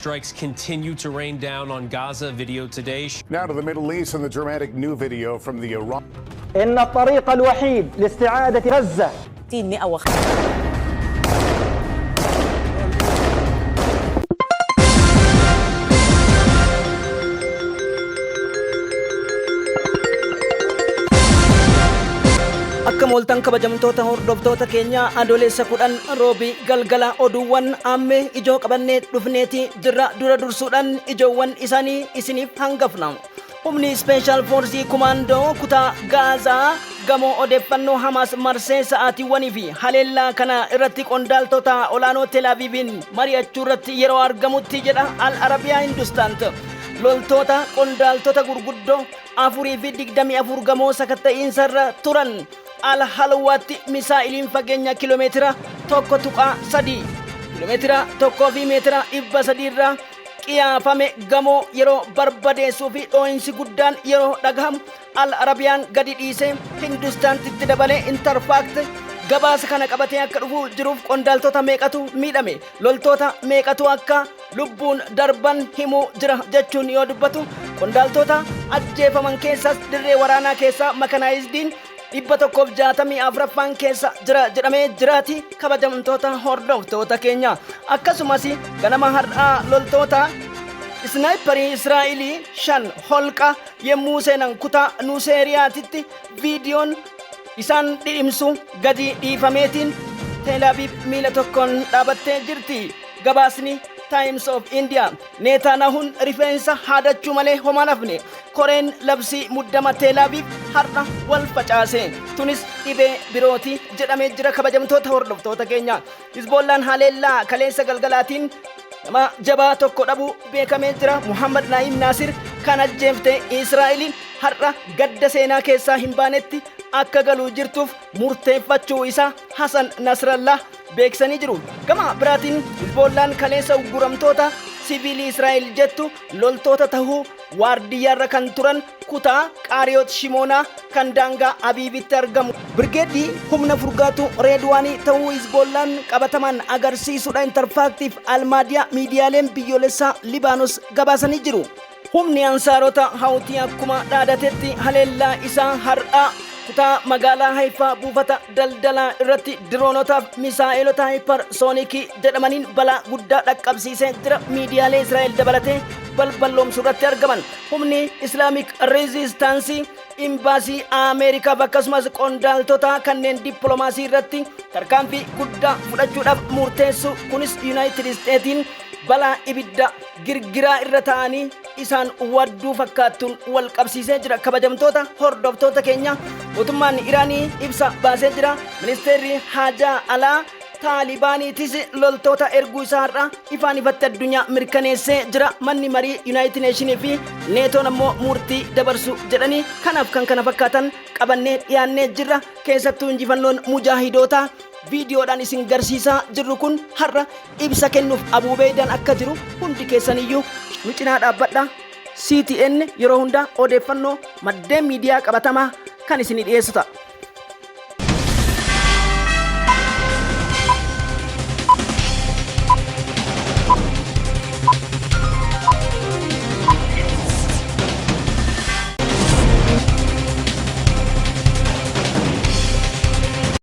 Strikes continue to rain down on Gaza. Video today. Now to the Middle East and the dramatic new video from the Iran. إن الطريق الوحيد لاستعادة غزة 105. Akka mooltan kabajamtoota hordoftoota keenya, Adoolessa 10 Roobii galgala oduuwwan ammee ijoo qabannee dhufneeti jirra. Dura dursuudhaan ijoowwan isaanii isiniif hangafna. Humni Special Force Kumaandoo kutaa Gaazaa gamoo odeeffannoo Hamaas marsee sa'aatiiwwanii fi haleellaa kana irratti qondaaltota olaanoo Telaaviiviin mari'achuu irratti yeroo argamutti jedha Al Arabiyaa Hindustaant. Loltoota qondaaltota gurguddoo 4:24 gamoo sakatta'iinsarra turan Al Halwaatti misaa'iliin fageenya kiiloomeetira 1.3, kiiloomeetira 1 fi meetira 300 irraa qiyaafame gamoo yeroo barbadeessuu fi dhoo'insi guddaan yeroo dhagahamu Al Arabiyaan gadi dhiisee Hindustaantitti dabalee Intarfaakt gabaasa kana qabatee akka dhufu jiruuf, qondaaltota meeqatu miidhame, loltoota meeqatu akka lubbuun darban himuu jira jechuun yoo dubbatu, qondaaltota ajjeefaman keessas dirree waraanaa keessaa mechanizediin 164ffaan keessa jira jedhamee jiraati. Kabajamtoota hordoftoota keenya, akkasumas ganama har'aa loltoota sniperii Israa'elii 5 holqa yemmuu seenan kutaa Nuseeriyaatitti viidiyoon isaan dhidhimsu gadi dhiifameetiin Teelaaviiv miila tokkoon dhaabattee jirti. Gabaasni Times of India, Neetaanahuun rifeensa haadachuu malee homaan hafne. Koreen labsii muddama Teelaaviiv har'a wal facaase, tunis dhibee birooti jedhamee jira. Kabajamtoota hordoftoota keenya, Hizboollaan haleellaa kaleessa galgalaatiin nama jabaa tokko dhabuu beekamee jira. Muhammad Naayim Naasir kan ajjeefte Israa'eliin har'a gadda seenaa keessaa hin baanetti akka galuu jirtuuf murteeffachuu isaa Hasan Nasrallah beeksisanii jiru. Gama biraatiin Hizboollaan kaleessa ugguramtoota siviilii Israa'el jettu loltoota tahuu waardiyyaarra kan turan kutaa Qaariyoot Shimoonaa kan daangaa Abiibitti argamu. Birgeeddii humna furgaatu Reedwaanii ta'uu Hizboollaan qabatamaan agarsiisuudha Intarfaaktiif Almaadiyaa miidiyaaleen biyyoolessaa Libaanos gabaasanii jiru. Humni ansaarota Hawutii akkuma dhaadatetti haleellaa isaa har'aa kutaa magaalaa Haifaa buufata daldalaa irratti diroonotaaf misaa'elota hypersonic jedhamaniin balaa guddaa dhaqqabsiisee jira. Miidiyaalee Israa'el dabalatee balballoomsuu irratti argaman. Humni Islamic Resistance imbaasii Ameerikaaf akkasumas qondaaltota kanneen dippiloomaasii irratti tarkaanfii guddaa fudhachuudhaaf murteessu, kunis Yuunaayitid Isteetiin balaa ibidda girgiraa irra ta'anii isaan wadduu fakkaattuun wal qabsiisee jira. Kabajamtoota hordoftoota keenya, mootummaan Iraanii ibsa baasee jira. Ministeerri haajaa alaa Taalibaaniitis loltoota erguu isaa har'a ifaan ifatti addunyaa mirkaneessee jira. Manni marii United Nationii fi Neetoon ammoo murtii dabarsu jedhanii, kanaaf kan kana fakkaatan qabannee dhiyaannee jirra. Keessattuu injifannoon mujaahidoota viidiyoodhaan isin garsiisaa jirru kun har'a ibsa kennuuf Abuubeeydaan akka jiru hundi keessaniyyuu nu cinaa dhaabbadha. CTN yeroo hundaa odeeffannoo maddeen miidiyaa qabatamaa kan isinii dhiyeessu ta'a.